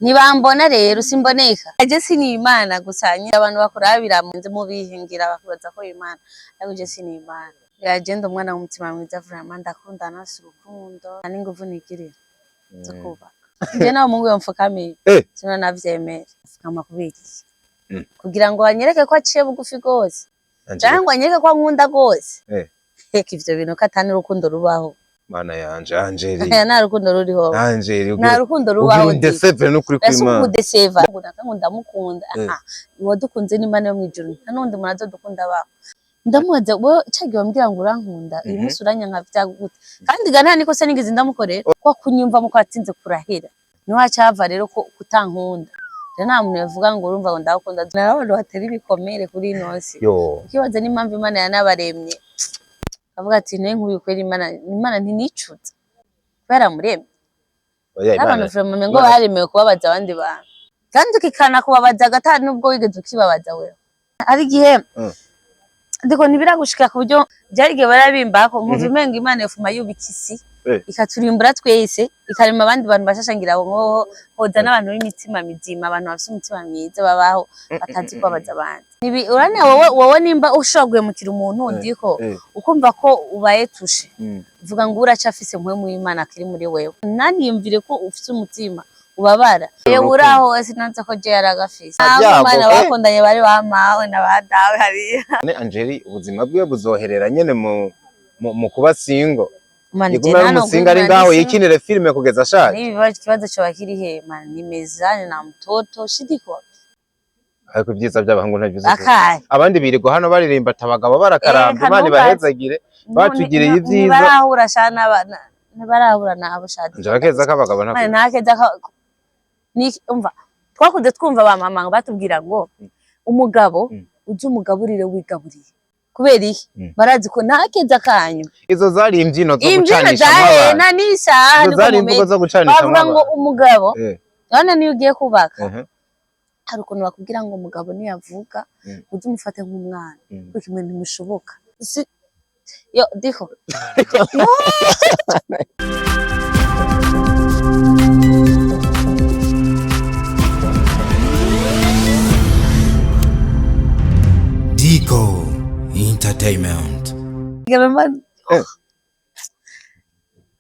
Ntibambona rero, simboneka. Je sini Imana gusa nyine abantu bakurabira mu bihingira bakibaza ko Imana, ariko je sini Imana. Yaje ndi umwana w'umutima mwiza, vraiment ndakunda nafise urukundo n'inguvu nigirira zo kubaka. Je nawe Mungu yomfukamiye sino navyemera. Fukama kubera iki? Kugira ngo anyereke ko aciye bugufi gose, canke ngo anyereke ko ankunda gose? Reka ivyo bintu, ko atani urukundo rubaho. Mana yanje, Angeli. Nta rukundo ruriho. Angeli. Nta rukundo rubaho. Ugira undesevre n'ukuri Ese kw'Imana. ukudeseva ngo ndamukunda? Ah, uwadukunze n'Imana yo mw'ijuru, nta n'undi muntu azodukunda abaho. Ndamubaza: wowe cagihe wambwira ngo urankunda, uyu munsi uranyanka vyagute? Kandi ga nta nikosa nigeze ndamukorera, ko kunyumvamo ko atsinze kurahera niho hacava rero ko kutankunda. Rero nta muntu yavuga ngo urumva ngo ndagukunda. N'abantu batera ibikomere kuri ino si, Yo. ukibaza n'impamvu Imana yanabaremye, avuga ati: "Naye nk'uyu kweri, Imana ntinicuza kubera muremye." Oya, N'abantu Imana. vraiment ngo baremewe kubabaza abandi bantu, kandi ukikana kubabaza agata nubwo wigeze ukibabaza wewe. Hari igihe ndiko ntibiragushika ku buryo byari igihe barabimbako nkumva umenga Imana yofuma yubika isi, ikaturimbura twese, ikarema abandi bantu bashashangira aho, nko hoza n'abantu b'imitima mizima, abantu bafise umutima mwiza babaho batazi kubabaza abandi. Urane wowe nimba ushobora guhemukira umuntu, ndiko ukumva ko ubaye touché, vuga ngo uracafise mpwemu w'Imana akiri muri wewe. Naniyumvire ko ufise umutima ubabara. Yewe, uraho sinanze ko je yaragafise. Byago, Abana eh. bakundanye bari bamawe na badawe hariya. Ne Angeli, ubuzima bwiwe buzoherera nyene mu kuba single? Mani, je Yiguma ari nta umusinga, ari ngaho yikinire filime kugeza ashaje. Niba ikibazo coba kiri he? Mani, nimezane na mtoto shidiko. Ariko ibyiza by'abahungu ntabyo uzi. Akahe? Abandi birirwa hano baririmba ati: "Abagabo barakaramba, Reka Imana ntubaze. ibahezagire, batugiriye ibyiza." Ntibarahura sha ntibarahura nabo sha. Nje akeza k'abagabo Mani, ntabwo. nta keza ka ni umva, twakunze twumva ba mama ngo batubwira ngo umugabo uze umugaburire wigaburiye. Kubera iki? Barazi ko nta keza kanyu. Izo zari imbyino zo Imbyino gucanishamo abantu. zahena n'isaha Izo niko zari imvugo mumeze. zo gucanishamo Bavuga ngo abantu. umugabo, urabona niyo ugiye kubaka, hari ukuntu bakubwira ngo umugabo niyavuga uze umufate nk'umwana, kuko kimwe ntimushoboka. Yo diho. Dico Entertainment.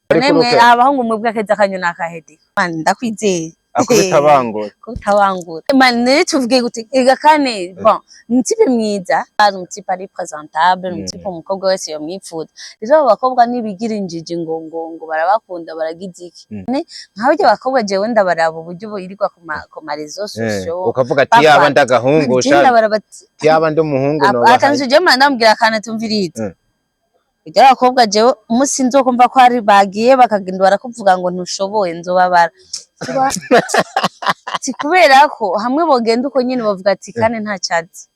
Ariko Nemwe uruke. abahungu mwebwe akeza kanyu nakahedi. Man, ndakwizeye. Akubita bangura. Kutabangura. Man, nere tuvuge gute ega kane? Bon, ni type mwiza, ari umutipe ari présentable, ni umutipe umukobwa wese yomwifuza. Rero abo bakobwa nibigira injiji ngo barabakunda, baragize iki? Ne nka barya bakobwa, jewe ndabaraba uburyo birirwa ku ma réseaux sociaux. Ukavuga ati: "Yaba ndagahungu Je sha." ndabaraba ati Yaba ndi umuhungu noba. Akantu je mba ndamubwira akantu tumviriza. Kugira abakobwa, jewe umunsi nzokumva ko hari bagiye bakagenda barakuvuga ngo ntushoboye, nzobabara. Ati kubera ko hamwe bogenda uko nyene bavuga ati kane ntacazi,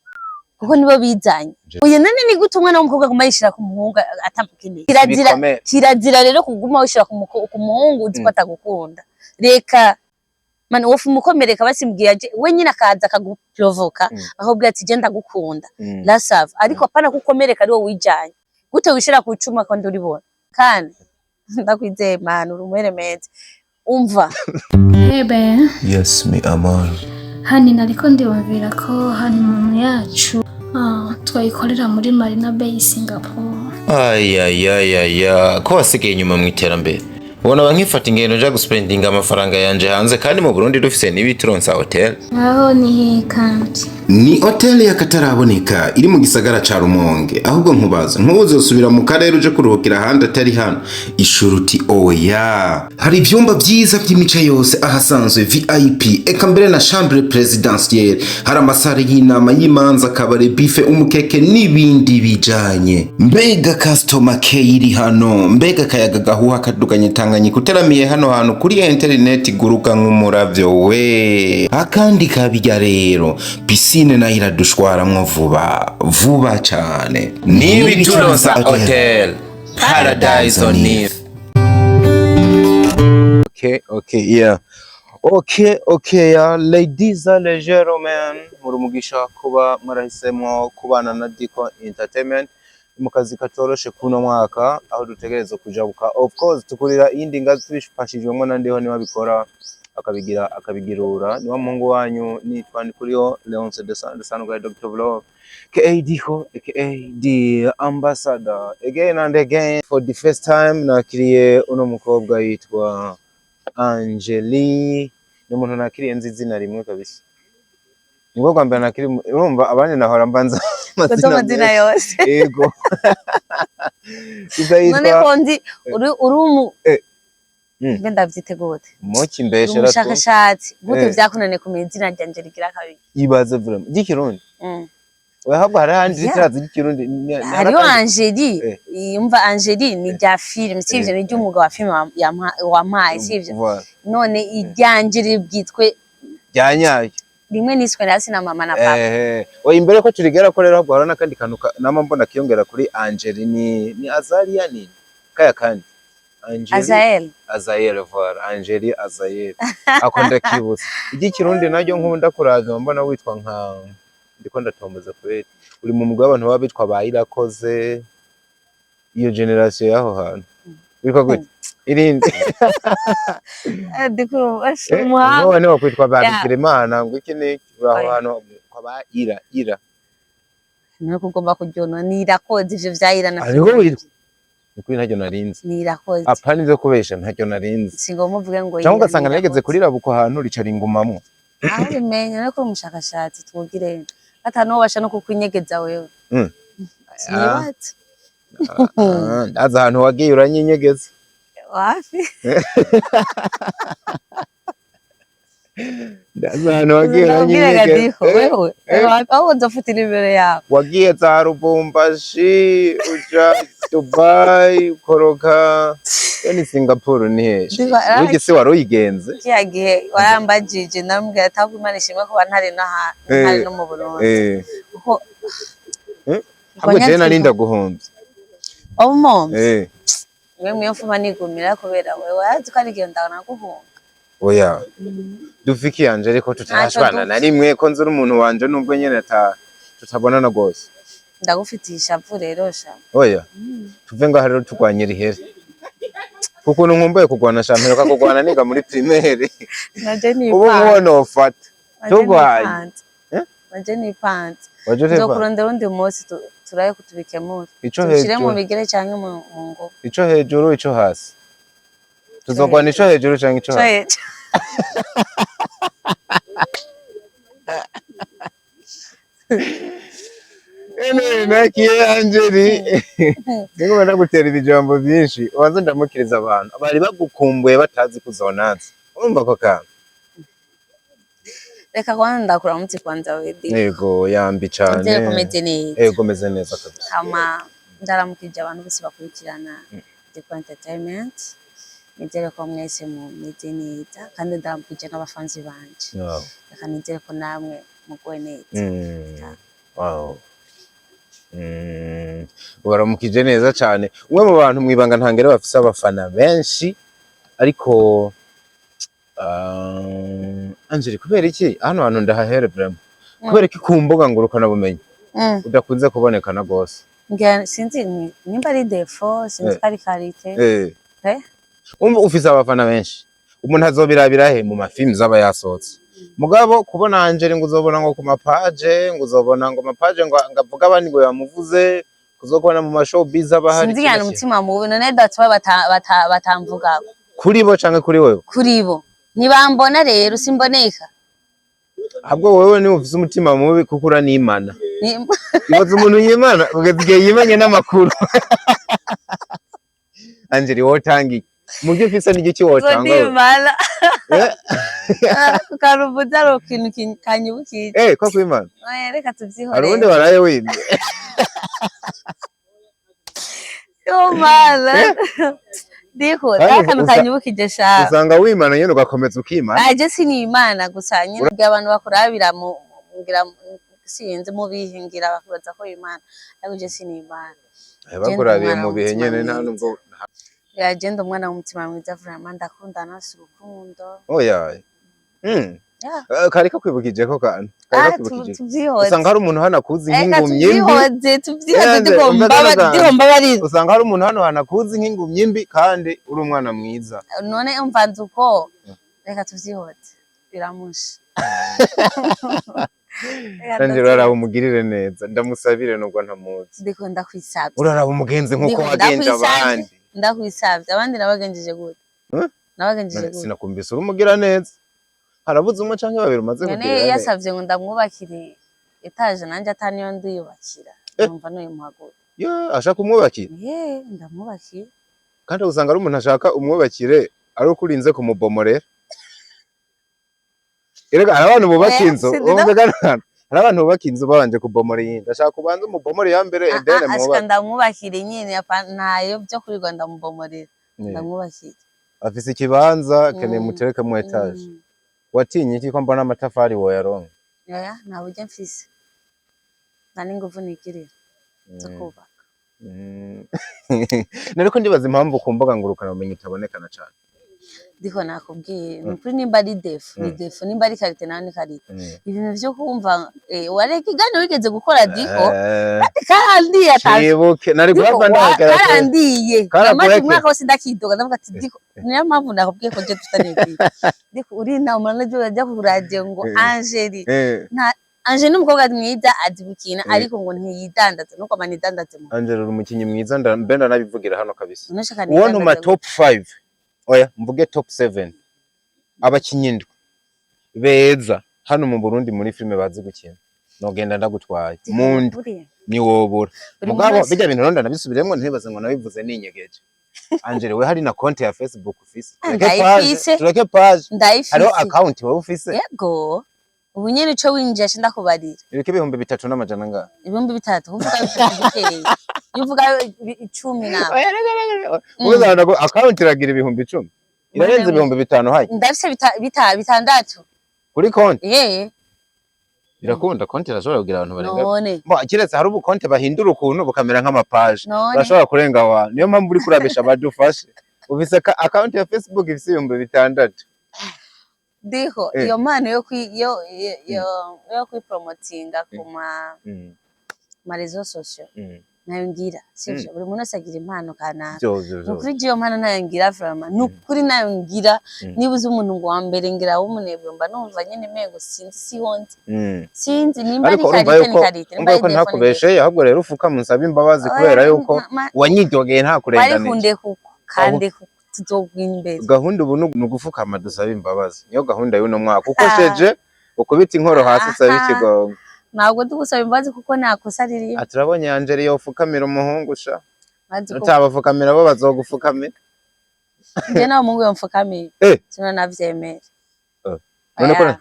kuko nibo bizanye. Uyu none ni gute umwana w'umukobwa aguma yishira ku muhungu atamukeneye? Kirazira. Bikomeye. Kirazira rero kuguma wishira ku muhungu uzi ko atagukunda. Reka man, wofu umukomereka basimbwiye aje we nyine akaza akaguprovoka, akakubwira ati: "Je ndagukunda." La save, ariko apana kukomereka ari wowe wijanye. Gute wishira ku cuma ko nduribona? Kandi ndakwizeye man, uri umwere umva. Ebe. Yes, mi amor. Hani, nariko ndiyumvira ko honeymoon yacu twayikorera muri Marina Bay, Singapore. Ayayayaya, ko wasigaye inyuma mu iterambere! Ubona ba nkifata ingendo nja guspendinga amafaranga yanje hanze, kandi mu Burundi dufise n'ibituronsa hotel. Aho ni hehe kandi? Ni hoteli y'akataraboneka iri mu gisagara ca Rumonge. Ahubwo nkubaza, ntuzosubira mu karere uje kuruhukira ahandi atari hano? Ishuruti oya. Hari ivyumba vyiza vy'imice yose, ahasanzwe VIP, eka mbere na chambre présidentielle. Hari amasare y'inama, y'imanza, akabare, buffet, umukeke n'ibindi bijanye. Mbega customer care iri hano! Mbega akayaga gahuha kaduganye Tanganyika! Uteramiye hano hantu kuri interineti guruka nk'umuravyo we. Akandi kabirya rero, piscine nayo iradushwaramwo vuba vuba cane. N'ibituronsa hotel, paradise on earth. Okay, yeah. Okay, yeah. Ladies and gentlemen, muri umugisha kuba mwarahisemo kubana na Dico Entertainment mu kazi katoroshe kuno mwaka, aho dutegerezwa kujabuka. Of course, tukurira iyindi ngazi tubifashijwemo na Ndiho, niwe abikora. Akabigira akabigirura ni wa muhungu wanyu, nitwa Ndikuriyo Leonce de San de San Dr. Vlog aka Diko aka the ambassador again and again. For the first time nakiriye uno mukobwa yitwa Angeli. Ni umuntu nakiriye nzi izina rimwe kabisa, nibwo bwa mbere nakiri, urumva abandi nahora mbanza Kuzo amazina menshi. yose. Yego. Iza None yitwa ko ndi uri umu mbe ndavyite gute? Moki Uri mbeshera. umushakashatsi gute? Vyakunaniye kumenya izina ryanje rigira kabiri? Ibaze vraiment ry'ikirundi. Oya, ahubwo hari ahandi ritirazi ry'ikirundi Hariho Angeli. Yumva Angeli ni rya filime, sivyo? Ni ry'umwuga wa filime wampaye, sivyo? Voilà. None iryanje ribwitwe Rya nyayo. Rimwe niswe nasi na mama na papa. Oya, imbere ko turigera ko rero, ahubwo hariho n'akandi kantu nama mbona kiyongera kuri Angeli, ni Azalia, ni kaya kandi Angeli. Azael. Azael, voilà, Angeli Azael, ako ndakibutse. Iry'ikirundi naryo nk'ubu ndakuraza mbona witwa nka, ndiko ndatomboza kubera uri mu mugwi w'abantu baba bitwa ba Irakoze, iyo generation y'aho hantu. Witwa gute irindi? Ndikuru umuhanga. None wakwitwa ba Yeah. Bigirimana ngo iki n'iki, uri aho Oya. hantu kwa ba Ira Ira. Nuko ugomba kuryona ni Irakoze, ivyo vyayira na Hariho witwa, ni kuri ntacyo narinzi. Ni Irakoze. Apana ivyo kubesha, ntacyo narinzi. Singomba uvuge ngo Cyangwa Ira, ni ugasanga narigeze Irakoze. kurirabuka ahantu ricara ingumamwo. Aho ubimenya nuko uri umushakashatsi, twugire ata n'uwobasha no kukunyegeza wewe. Sinibaza. Ah, ndazi ahantu wagiye uranyinyegeza. Wapi. Ndazi ahantu wagiye Ndakubwira uranyinyegeza. Gadiho, wewe aho nzofata inimero yawe. Wagiye za Lubumbashi, uja Dubai, ukoroka yo ni Singapore, ni hehe? Burya isi wari uyigenze. Kiya gihe warambajije, ndamubwira ati ahubwo Imana ishimwe kuba ntari ntari no mu Burundi, kuko Ahubwo jewe nari ndaguhomvye. Umomvye? Mwe mwe mfuma nigumira kubera wewe, azi ko ari igihe ndanaguhunga. Oya, dufiki yanje, ariko tutarashwana na rimwe ko nzi uri umuntu wanje, nubwo nyene tutabonana rwose. Ndagufitiye ishavu rero sha. Oya, tuve ngaha rero turwanye rihere, kuko nkumbuye kurwana sha, mperuka kurwana niga muri primaire. Naje Ubu nipanze. nk'uwo nofata Naje turwanye. nipanze. Naje nipanze. Waje ureba. Nzokurondera undi munsi turabe kutubikemura, Ico tubishire mu hejuru. bigere canke mu ngo. Ico hejuru, ico hasi, tuzogwana ico hejuru canke ico Ico hasi? hejuru. Ene nakiye Angeli, ningoma ndagutera ibijambo byinshi, ubanza ndamukiriza abantu bari bagukumbuye batazi kuzonaza, urumva ko kantu. Reka kwanza ndakuramutse kwanza wedi. Yego, yambi cane. Nizere ko umeze neza. Yego, meze neza kabisa. Hama ndaramukije abantu bose bakurikirana Deko Entertainment, nizere ko mwese mumeze neza, kandi ndaramukije n'abafanzi banje. Reka nizere ko namwe muguwe neza. Wow. Baramukije neza cane. Umwe mu bantu mwibanga ntangere bafise abafana benshi, ariko Angeli, kubera iki hano hantu ndahahere vraiment? Kubera iki ku mbuga ngurukana bumenyi udakunze kubonekana gose? Ngira sinzi nimba ari défaut, sinzi ko ari qualité. Umva, ufise abafana benshi, umuntu azobirabira he? Mu mafilmu zaba yasohotse. Mugabo kubona Angeli, ngo uzobona ngo ku mapaje, ngo uzobona ngo mapaje ngo avuga abandi ngo yamuvuze, kuzokubona mu mashowbiz aba hari. Sinzi yani umutima mubi none datwa batamvuga. Kuri bo canke kuri wewe? Kuri bo ntibambona rero, simboneka. Ahubwo wewe niwe ufise umutima mubi kuko uranimana. Ibaze umuntu yimana kugeza igihe yimanye n'amakuru. Angeli, wotanga iki mu byo ufise? N'igiki wotanga wewe? Zondimana kukarubuza ari ikintu kanyibukije. Ko kwimana? Oya, reka Hari tuvyihorere. uwundi waraye wimye? Yo mana, ndiko Kandi akantu kanyibukije sha. Usanga wimana nyene ugakomeza ukimana. Aje sinimana gusa nyine ubwo abantu bakurabira mu ngira sinzi mu bihingira bakubaza ko imana, ariko je sinimana. Bakurabiye Umwana mu bihe w'umutima nyene nta mwiza. nubwo. Yagenda umwana w'umutima mwiza vraiment, ndakunda nafise urukundo. Oya. Yeah. Kari kakwibukije ko kantu kari Ah, kakwibukije. tuvyihoze. Usanga hari umuntu hano akuzi Reka nk'ingumyi mbi. tuvyihoze, tuvyihoze. Yanze, Ndiko umva kano kantu. ndiko mbabarira. Usanga hari umuntu hano hantu akuzi nk'ingumyi mbi kandi uri umwana mwiza. None umva nzi uko Reka tuvyihote, biramusha. Reka. Nanje uraraba umugirire neza, ndamusabire nubwo ntamuzi. Ndiko ndakwisavye. Uraraba umugenzi nkuko Ndiko wagenje ndakwisavye. abandi. Ndakwisavye, abandi nabagenjeje gute? Huh? Nabagenjeje gute? Sinakumvise uri umugira neza, harabuze umwe canke babiri umaze None kugirira neza. yasavye ngo ndamwubakire étage, nanje ataniyo ndiyubakira, numva noyimuha gute? Yo ashaka umwubakire? Ye, ndamwubakire. Kandi usanga ari umuntu ashaka umwubakire ari uko urinze kumubomorera. Erega hari abantu bubaka inzu, wumve kano kantu. Hari abantu bubaka inzu babanje kubomora iyindi. Ashaka kubanza umubomore iya mbere, Ah, and then ah, ashika mwubake. Ndamwubakire nyene, ntayo vyo kurirwa ndamubomorera, ndamwubakire. Afise ikibanza, akeneye mutereke mu étage. Watinye iki ko mbona amatafari woyaronka? Oya, nta buryo mfise, nta n'inguvu nigirira zo kubaka. Nariko ndibaza impamvu ku mbuga ngurukanabumenyi itabonekana cane. Ndiko nakubwiye, ni ukuri, nimba ari défaut ni défaut, nimba ari qualité nayo ni qualité. Ibintu vyo kumva, wareka iganiro wigeze gukora, Diko, karandiye atazi. Cibuke nari Diko, guhava ndahagera. Karandiye. Karakureke. Namaze umwaka wose ndakidoga, ndavuga ati Diko, niyo mpamvu nakubwiye ko je dufitaniye beef. Diko, uri inama najo urajya ku radio ngo Angeli, nta Angeli ni umukobwa mwiza, azi gukina, ariko ngo ntiyidandaza, nuko ama nidandaze mu Angela, uri umukinyi mwiza, mbe ndanabivugira hano kabisa. Unashaka Uwo ntuma nidandaze. top 5, oya, mvuge top 7, abakinyi indwi beza hano mu Burundi muri filime bazi gukina, nogenda ndagutwaye Diko, mu ndwi buriya. niwobura. Buri Mugabo muntu wese- bijya bintu rondo nabisubiremwo, ntibaze ngo nabivuze ninyegeje. Angela, we hari na konti ya Facebook ufise? Tureke page, Ndayifise. tureke page. Ndayifise. Hariho account wowe ufise? Yego, ubu nyene ico winjiye aca ndakubarira. Iriko 3,100 ngaha. 3000, kuvuga 3000 bikeya, iyo uvuga 10 nawe. Oya, reka, reka, reka. Uzabona ko account iragira 10,000, irarenze 5000 hayi. Ndafise 6. Kuri konti? Ye. Birakunda, konti irashobora kugira abantu barenga. None. Bo, kiretse hari ubu konti bahindura ukuntu bukamera nk'amapaje, None. urashobora kurenga aho hantu. Niyo mpamvu uri kurabisha badufashe. Ufise account ya Facebook ifise 6000? Ndiho. Iyo mpano yo kwi yo yo- yo yo kwipromotinga ku ma réseaux sociaux nayo ngira, sivyo? Buri muntu wese agira impano kanaka. Vyo vyo Ni vyo. ukuri, iyo mpano nayo ngira, vraiment, ni ukuri nayo ngira. Niba uzi umuntu ngo wa mbere ngira w'umunebwe, mba numva nyene umengo sinzi, siho nzi. Sinzi nimba ari Ariko urumva qualité ni yuko qualité, urumva nimba yuko ari défaut ni défaut. ntakubesheye, ahubwo rero ufuka munsabe imbabazi Oya, kubera yuko wanyidogeye wari ntakurenganije. kundeka uko kandi tuzogwa imbere. Gahunda ubu ni ugufukama dusabe imbabazi, niyo gahunda y'uno mwaka. Ukosheje ukubita inkoro hasi usabe ikigongo. Ntabwo tugusaba imbabazi kuko nta kosa ririmo. Ati urabonye Angeli yofukamira umuhungu sha? Bazi ko Utabafukamira bo bazogufukamira. Njye nawe umuhungu yamfukamiye, sinanavyemera. None ko Oya,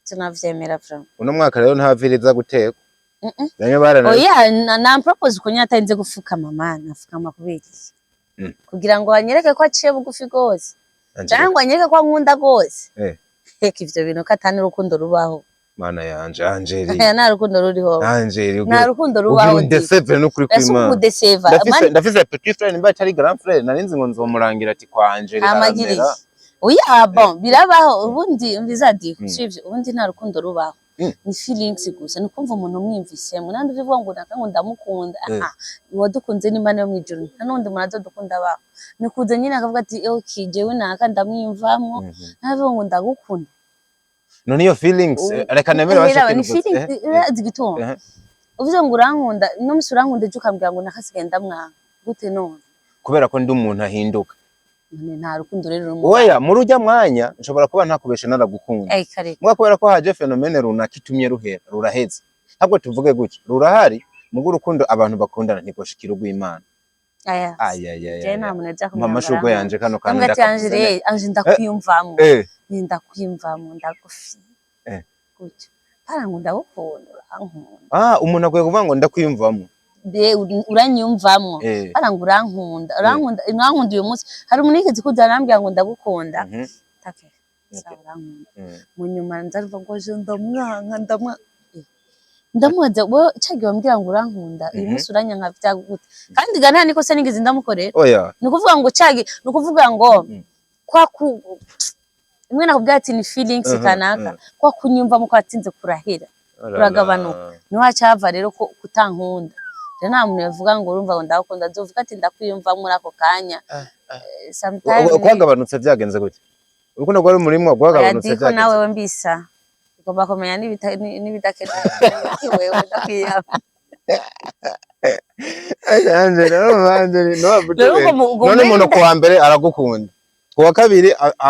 sinavyemera vraiment. Uno mwaka rero nta viriza gutekwa. Mm-mm. Bamwe barana. Oya, na propose ko nyatarinze gufukama, mana, afukama kubera iki? Kugira ngo anyereke ko aciye bugufi gose, Angeli, cyangwa anyereke ko ankunda gose? Reka ivyo bintu, ko atani urukundo rubaho. Mana yanje, Angeli. Aya, nta rukundo ruriho. Angeli, Nta rukundo ugira rubaho. undeseve n'ukuri Ese kw'Imana. ukudeseva? Ndafise petit frère, nimba atari grand frère, narinzi ngo nzomurangira ati kwa Angeli Amagiriki. haramera. Oya, bon, birabaho ubundi, umviza Diko, sivyo? Ubundi nta rukundo rubaho. Ni feelings gusa, ni kumva umuntu umwimvisemo. Nandi uvuga ngo naka ngo ndamukunda. Ah, uwadukunze ni Imana yo mw'ijuru, nta n'undi muntu azodukunda abaho. Ni kuza nyine akavuga ati okay, jewe naka ndamwiyumvamwo, ntavuga ngo ndagukunda. None iyo feelings, reka nemere Raba, bashike ni feelings, urazi igituma uvuze ngo urankunda no musi, urankunda ejo ukambwira ngo nakasigaye ndamwanga gute none? Kubera ko ndi umuntu ahinduka. None nta rukundo rero ruri mu Oya, muri ujya mwanya nshobora kuba ntakubeshe naragukunda. Ey, kare. Mbwa kubera ko haje phénomène runaka itumye ruhera, ruraheze. Ntabwo tuvuge gutyo, rurahari mugo urukundo abantu bakundana ntigoshikira urw'Imana. Aya. Ayayaya. Je nta muntu aja Mpa amashurwe yanje kano kantu. Ndamubwira ati Ndakavuze Angele, neza. Angele, ndakwiyumvamo. Ni ndakwiyumvamo, ndagufi. Gutyo. Para ngo ndagukunda, urankunda. Ah, umuntu akwiye kuvuga ngo ndakwiyumvamo. Uranyumvamwo. Para ngo urankunda, urankunda, urankunda uyu munsi. Hari umuntu yigeze kuza arambwira ngo ndagukunda. Take. Sawa, urankunda. Mu nyuma nzaruva ngo je ndamwanka, ndamwanka. Ndamubaza, wowe cagiye wambwira ngo urankunda, uyu munsi uranyanka vyagute? Kandi ga nta nikosa nigeze ndamukorera. Oya. Ni ukuvuga ngo cagi, ni ukuvuga ngo kwa ku imwe nakubwira ati ni feelings kanaka, kwa kunyumvamo kwatinze kurahera, kuragabanuka, niho hacava rero ko kutankunda. Rero nta muntu yavuga ngo urumva ngo ndagukunda, azovuga ati ndakwiyumva muri ako kanya. Sometimes Kwagabanutse byagenze gute? Urukundo rwari murimwo Oya, rwagabanutse. Diko, nawe Byagenze. We mbisa ugomba kumenya n'ibidakenewe. Wewe ndakwiyama. Angela, urumva, Angela, Rero none umuntu ku wa mbere aragukunda, ku wa kabiri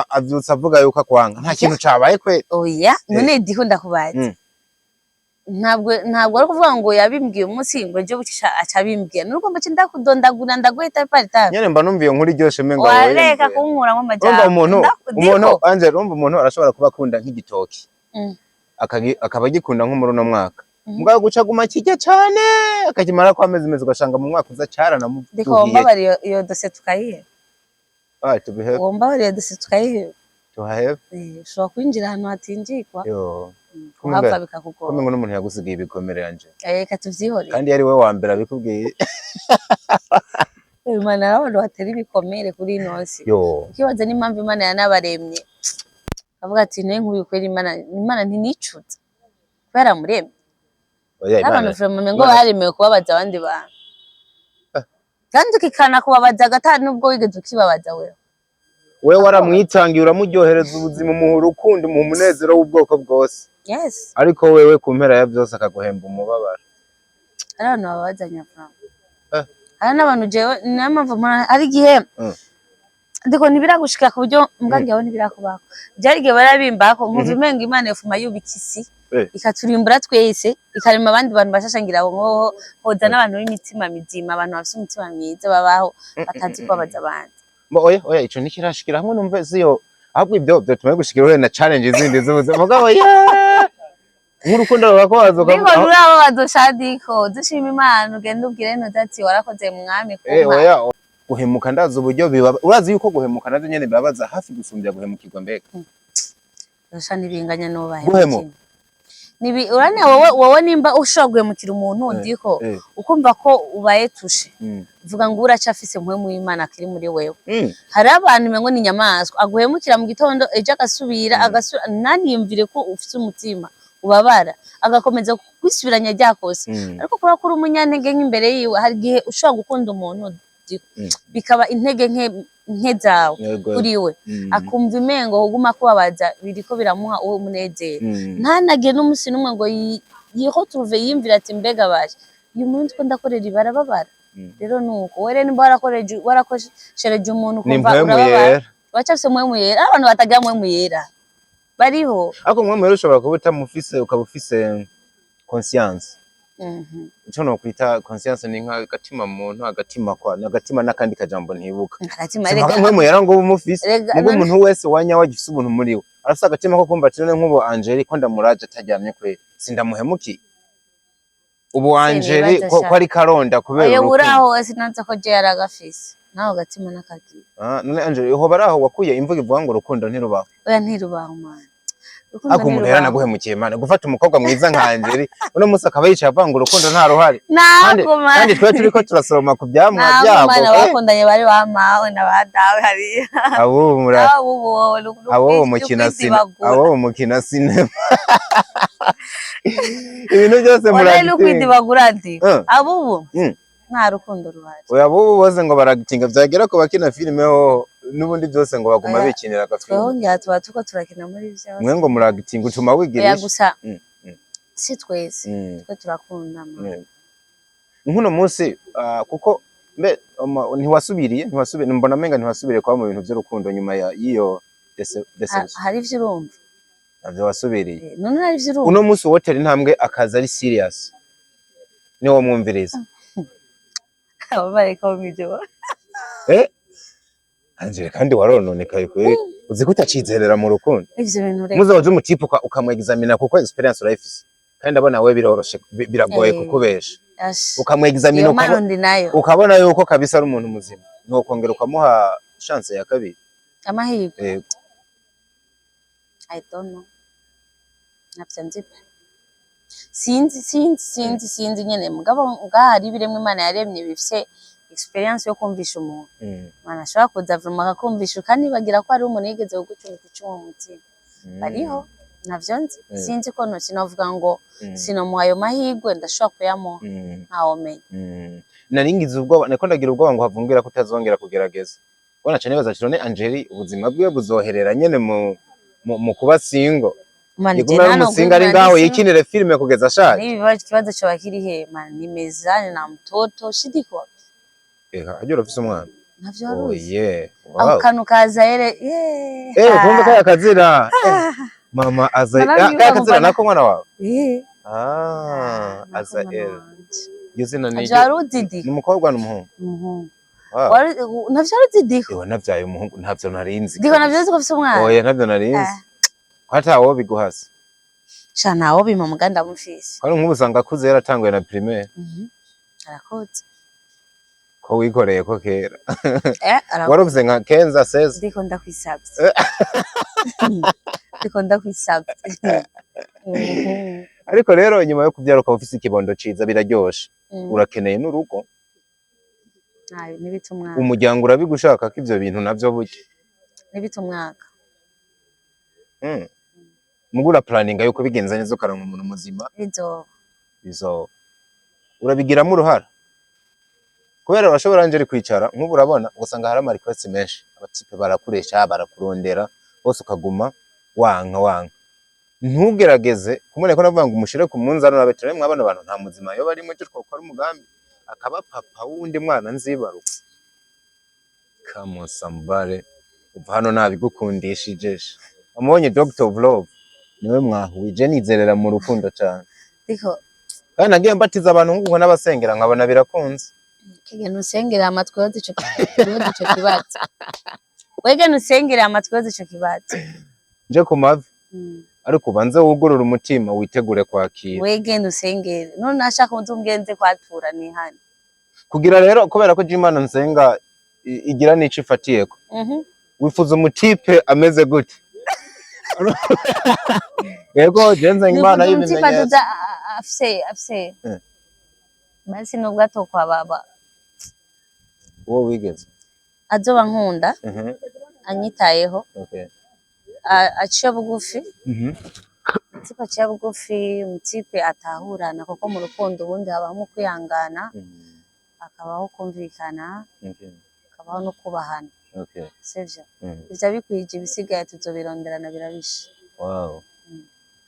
avyutse avuga yuko akwanga, nta kintu cabaye kweri? Oya, none Diko, ndakubaza. Ntabwo ari ukuvuga ngo yabimbwiye umunsi ngo ejo buca aca abimbwira, nuko mba ndakudondagura, ndaguhita paritabe. Nyene mba numva iyo nkuru iryoshe, menga Wareka kunkuramo urumva amajambo. umuntu umuntu Diko. Angela, urumva, umuntu arashobora kuba akunda nk'igitoki, akaba agikunda nko muri uno mwaka, mugabo guca aguma kirya cane, akakimara ko amezi mezi, ugasanga mu mwaka uza Diko, caranamuduhiye. Wambabariye iyo dosiye tukayiheba. Ah, tubihebe. Wambabariye iyo dosiye tukayiheba. Tuhahebe. Ushobora kwinjira ahantu hatinjikwa. Yo. Kuhava bikakugora. Kumengo n'umuntu yagusigiye ibikomere, Angela. Reka tuvyihorere. Kandi yari we wa mbere abikubwiye. Imana, hari abantu batera ibikomere kuri ino si. Yo. Ukibaza n'impamvu Imana yanabaremye, avuga ati: "Naye nk'uyu kweri, Imana ntinicuza kuba yaramuremye." Oya, N'abantu Imana vraiment ngo baremewe kubabaza abandi bantu, kandi ukikana kubabaza ata nubwo wigeze ukibabaza wewe. We waramwitangiye, uramuryohereza ubuzima, umuha urukundo, umuha umunezero w'ubwoko bwose, ariko wewe ku mpera ya byose akaguhemba umubabaro. Hari abantu bababazanya vraiment. Hari n'abantu, jewe niyo mpamvu hari igihe, ndiko ntibiragushika ku buryo mbwa ngewe ntibirakubaho, byari igihe barabimbako nkumva umenga Imana yofuma yubika isi, ikaturimbura twese, ikarema abandi bantu bashashangira aho nkoho hoza n'abantu b'imitima mizima, abantu bafise umutima mwiza, babaho batazi kubabaza abandi. Oya, oya, ico ntikirashikira hamwe numve siyo, ahubwo ibyo byotuma bigushikira uhuye na challenge zindi z'ubuzima. Mugabo yeah, nk'urukundo rurakubaza. Ndiko nturababaza shadiko, dushima Imana, ugende ubwire ntuzi ati: "Warakoze Mwami kumpa." Oya, guhemuka ndazi uburyo biba, urazi yuko guhemuka navyo nyene bibabaza hafi gusumbya guhemukirwa mbega. Rusha ntibinganya nubahe. Guhemuka. Nibi urane wowe nimba ushobora guhemukira umuntu, ndiko ukumva ko ubaye tushe, vuga ngo uracafise mpwemu w'Imana akiri muri wewe. Hari abantu umengo ni inyamaswa, aguhemukira mu gitondo, ejo agasubira, agasubira, ntaniyumvire ko ufise umutima ubabara, agakomeza kwisubiranya ryakose. Ariko kubera ko uri umunyantege nk'imbere yiwe, hari igihe ushobora gukunda umuntu bikaba intege nke nke zawe kuri we, akumva imengo kuguma kubabaza biriko biramuha uwo munezero, ntanage n'umunsi n'umwe ngo yihoturuve yiyumvire ati: "Mbega baje uyu muntu ko ndakorera ibarababara." Rero nuko we rero nimba warakoshereje umuntu Ni ukumva mpwemu urababara, yera. wacafise mpwemu yera. Abantu batagira mpwemu yera bariho. Ariko mpwemu yera ushobora kuba utamufise, ukaba ufise conscience. Ico nokwita conscience ni nka agatima muntu, agatima kwa ni agatima n'akandi kajambo ntibuka. Agatima Simpaka rega. mpwemu yera ngo ube umufise. Rega Mugo umuntu wese wanyawe agifise ubuntu muri we arafise agatima ko kumva ati: "None nk'ubu Angeli ko ndamuraje ataryamye kweri, sindamuhemukiye?" Ubu Angeli Sinibaza ko sha. ko ari karonda kubera Oya, urukundo. uraho sinanze ko je yaragafise nawe agatima n'akagira. Ah, none Angeli, hoba ari aho wakuye imvugo ivuga ngo urukundo ntirubaho? Oya, ntirubaho mwana, urukundo Ariko umuntu ntirubaho. yaranaguhemukiye mana, gufata umukobwa mwiza nka Angeli uno munsi akaba yicaye avuga ngo urukundo nta ruhari, kandi Ntabwo mana. kandi twe turiko turasoroma ku vyamwa Ntabwo vyabo. mana, bakundanye bari bamawe na ba dawe hariya. Abo mura Abo ubu wowe abo mukina abo mukina sinema, ibintu byose Wallahi muragitinga. nukwidibagura nti abo ubu nta rukundo ruhari. Oya, abo bose ngo baragitinga, vyagera ku bakina filime ho n'ubundi byose ngo baguma Oya, bikinira tweho agafilime. ngira tuba tuko turakina muri vyose. Mwe ngo muragitinga, utuma Oya, wigirisha. gusa si twese. Twe turakunda mana. Nk'uno munsi kuko mbe ntiwasubiriye, mbona menga ntiwasubiriye kuba mu bintu by'urukundo nyuma ya y'iyo déception. Hari ivyo urumva. Navyo wasubiriye. None hari ivyo urumva. Uno munsi wotera intambwe akaza ari serious, niwo mwumviriza? Abamarayika bo mw'ijoro. Angele, kandi warononekaye kweri, uzi ko utacizerera mu rukundo? Ivyo bintu reka. Muze waje umutipe ukamwexamina, kuko experience urayifise, kandi ndabona we biroroshe, biragoye kukubesha. Ash. Ukamwexamina Iyo mpano ndi nayo. ukabona yuko kabisa ari umuntu muzima, ntiwokongera ukamuha chance ya kabiri? Amahirwe? Yego. I don't know, ntavyo nzi pe, sinzi, sinzi, sinzi, sinzi nyene. Mugabo ngaha hari ibiremwa Imana yaremye bifise experience yo kumvisha umuntu. Umuntu ashobora kuza vraiment akakumvisha, ukanibagira ko hari umuntu yigeze kugucumita icumu mu mutima. Bariho, ntavyo nzi. Sinzi ko no sinovuga ngo sinomuha ayo mahirwe, ndashobora kuyamuha, ntawomenya. Nari ngize ubwoba, niko ndagira ubwoba ngo havumbwira ko utazongera kugerageza. Ubona cyane baza ati none Angeli ubuzima bwiwe buzoherera nyene mu kuba single, Man, yiguma ari umusinga, ari ngaho yikinire filime kugeza ashaje. Niba ikibazo coba kiri he, man? Nimezane na mtoto, shida iko wapi? Eh, hajya urafise umwana? Ntavyo Oh. waruzi? Yeah. Ako Wow. kantu kaza ere, yeah. Eh, kumva kaya kazira. Eh, mama aza Narabyibuka. Kaya kazira Muvana. nako mwana wawe? Eh. Ah, Nako mwana Azael. wanje. Iyo zina ni Ntavyo waruzi, Diko? Ni umukobwa n'umuhungu? Umuhungu. Wow. Ntavyo waruzi, Diko? Ewe, navyaye umuhungu, ntavyo narinzi. Diko, navyo uzi ko ufise umwana? Oya, ntavyo narinzi. Ah. Ko atawo biguhasa. Sha, ntawo bimpa, muga ndamufise. Kandi nk'ubu usanga akuze, yaratanguye na primaire. Arakoze. Ko wikoreye ko kera. Eh, arakoze. Wari ufise nka 15, 16. Ndiko ndakwisabye. Ndiko ndakwisabye. Ariko rero inyuma yo kuvyara ukaba ufise ikibondo ciza, biraryoshe. Urakeneye n'urugo. Nabi nibita umwaka. Umuryango urabigushaka ko ivyo bintu navyo burya. Nibita umwaka. Mugu uraplaninga yuko bigenze neza ukaronka umuntu muzima. Bizoba. Bizoba. Urabigiramo uruhara. Kubera urashobora, Angeli, kwicara nk'ubu urabona ugasanga hari ama request menshi, abatipe barakuresha, barakurondera bose, ukaguma wanka wanka, ntugerageze kumubona ko navuga ngo umushire ku munzani, urabe ture mwabana bantu nta muzima yo barimo, icyo twakora umugambi akaba papa w'undi mwana nzibaruka. Come on somebody, uva hano nabigukundishije. Wamubonye Doctor of Love, niwe mwahuye. Nizerera mu rukundo cyane. Ariko Kandi nagiye mbatiza abantu nk'uko n'abasengera nkabona birakunze. Kigena usengera amatwi yoze ico kibazo. Wege nusengera amatwi yoze ico kibazo. Nje ku mavi, ariko ubanze wugurure umutima, witegure kwakira. Wege nusengere. None nashaka uzumbwenze kwatura ni hano. Kugira rero, kubera ko Imana nsenga igira n'ico ifatiyeko, wifuza umutipe ameze gute? Yego, je nsenga Imana Nifuza umutipe y'ibimenyetso. azoza afise basi nubwo atokwa baba. Uwo wigeze Azoba nkunda, anyitayeho, aciye bugufi. Umutipe aciye bugufi, umutipe atahurana, kuko mu rukundo ubundi habamo kwihangana, hakabaho kumvikana, hakabaho no kubahana. Sivyo? Ivyo bikwije, ibisigaye tuzobironderana, birabishe. Wow.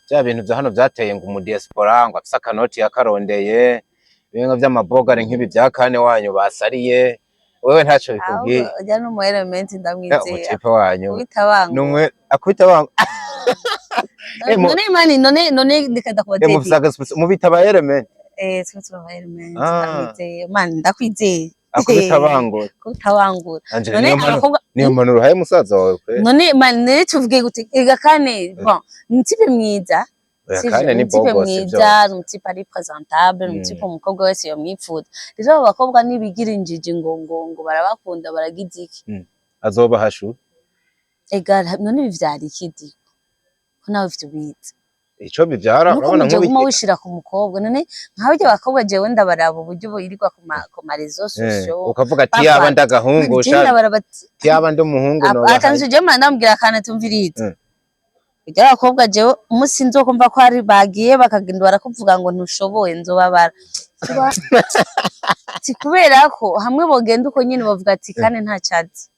Bya bintu bya hano byateye ngo umu diaspora ngo afise akanoti yakarondeye, bimwe vy'amabogari nk'ibi bya kane wanyu basariye, wewe ntaco bikubwiye? Ahubwo ujya n'umu element ndamwizera. Umutipe wanyu Kubita. Numwe akubita wangu. None mani, none ndikada kuba. Mufise agasupesi mubita aba element. Eh, twe turaba element. Ah. Ndamwizeye mani, ndakwizeye. Akubita bangura. Kubita wangura. Angela, None niyo mpano abakobwa niyo mpanuro uhaye musaza wawe kwe? None mani, none tuvuge gute? Ega kane, bon, ni type mwiza. Oya, Sivyo, kane ni ni type bogo sivyo? mwiza, ni type ari presentable, ni type umukobwa wese yomwifuza. Rero abo bakobwa nibigira injiji ngo barabakunda, baragize iki? Azoba hashu. Ega none bivyara iki, Diko, ko nawe ivyo ubizi? Ico bivyara, Nuko urabona muje nk'ubu guma wishira ku mukobwa. None nka bakobwa, jewe ndabaraba uburyo birirwa ku ma réseaux sociaux. Ukavuga ati yaba ndagahungu Je sha. ndabaraba ati Yaba ndi umuhungu noba. Akanzu je manda ndamubwira akantu, tumvirize. Ujya abakobwa, jewe umunsi nzokumva ko hari bagiye bakagenda barakuvuga ngo ntushoboye, nzobabara. Ati kubera ko hamwe bogenda uko nyene bavuga ati kane ntacyazi,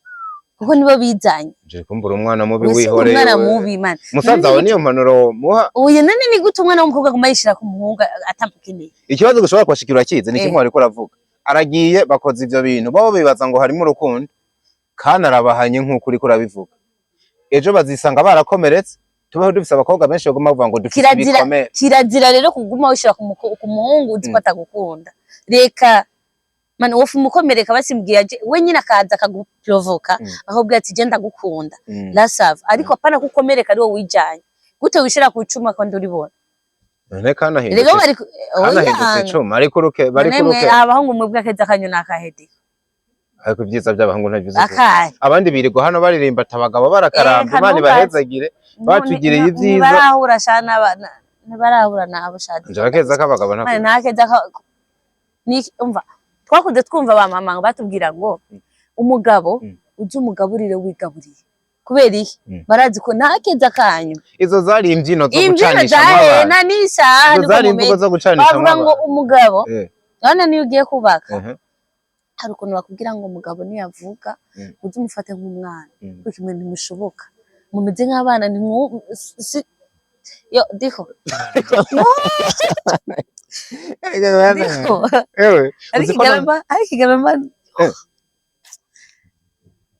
kuko nibo bizanye. Nje kumbura umwana mubi. Wese Wihoreye umwana we. mubi man. Musaza wawe niyo mpanuro muha? Uyu none ni gute umwana w'umukobwa aguma yishira ku muhungu atamukeneye? Ikibazo gishobora kubashikira urakizi? Ni Eh. kimwe wariko uravuga, aragiye bakoze ivyo bintu, bo bibaza ngo harimo urukundo, kandi arabahanye nk'uko uriko urabivuga. Ejo bazisanga barakomeretse. Tubaho dufise abakobwa benshi baguma bavuga ngo dufise Kirazira. ibikomere. Kirazira rero kuguma wishira ku muhungu uzi ko atagukunda. Reka man, wofu umukomereka basimbwiye aje we nyine akaza akaguprovoka, akakubwira ati je ndagukunda. La save, ariko apana kukomereka ari wowe wijanye. Gute wishira ku cuma kandi uribona? None kanahindutse. Rega bari Kanahindutse icuma, ariko uruke bari none mwe kuruke. Abahungu mwebwe akeza kanyu nakahedi. Ariko ibyiza by'abahungu ntabyo uzi. Akahe? Abandi birirwa hano baririmba ati abagabo barakaramba, Eh, Imana kanumba. ibahezagire, batugiriye ibyiza. Ntibarahura sha ntibarahura nabo sha. Nje akeza k'abagabo ntabwo. Mane, nta keza ka ni umva, twakunze twumva ba mama ngo batubwira ngo umugabo uze umugaburire wigaburiye. Kubera iki? Barazi ko nta keza kanyu. Izo zari imbyino zo Imbyino gucanishamo abantu. zahena n'isaha Izo niko zari imvugo mumeze. zo gucanishamo Bavuga ngo abantu. umugabo, none niyo ugiye kubaka, Hari ukuntu bakubwira ngo umugabo niyavuga uze umufate nk'umwana, kuko imwe ntimushoboka, mumeze nk'abana, ntimwu yo diko diko. Ewe, ariko uzi ko igarama, ariko igarama.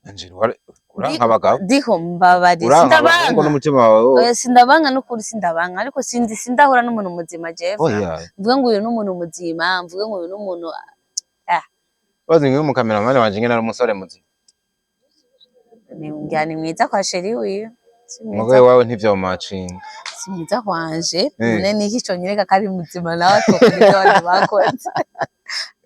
Angel, uranka abagabo. Diko, mbabarira. Uranka abahungu Sindabanka. n'umutima wawe wose. Oya, sindabanka n'ukuri, sindabanka, ariko sinzi, sindahura n'umuntu muzima jewe. Oya. Mvuge ngo uyu n'umuntu muzima, mvuge ngo uyu n'umuntu. Bazi nk'uyu mukameramani wanje ngene ari umusore muzima. Ngira ni mwiza kwa chéri wiwe, si mwiza. Umugore wawe ntivyomacinga. Si mwiza kwanje. Eh. None niki conyereka ko ari muzima? Nawe atokora ibyo abandi bakoze,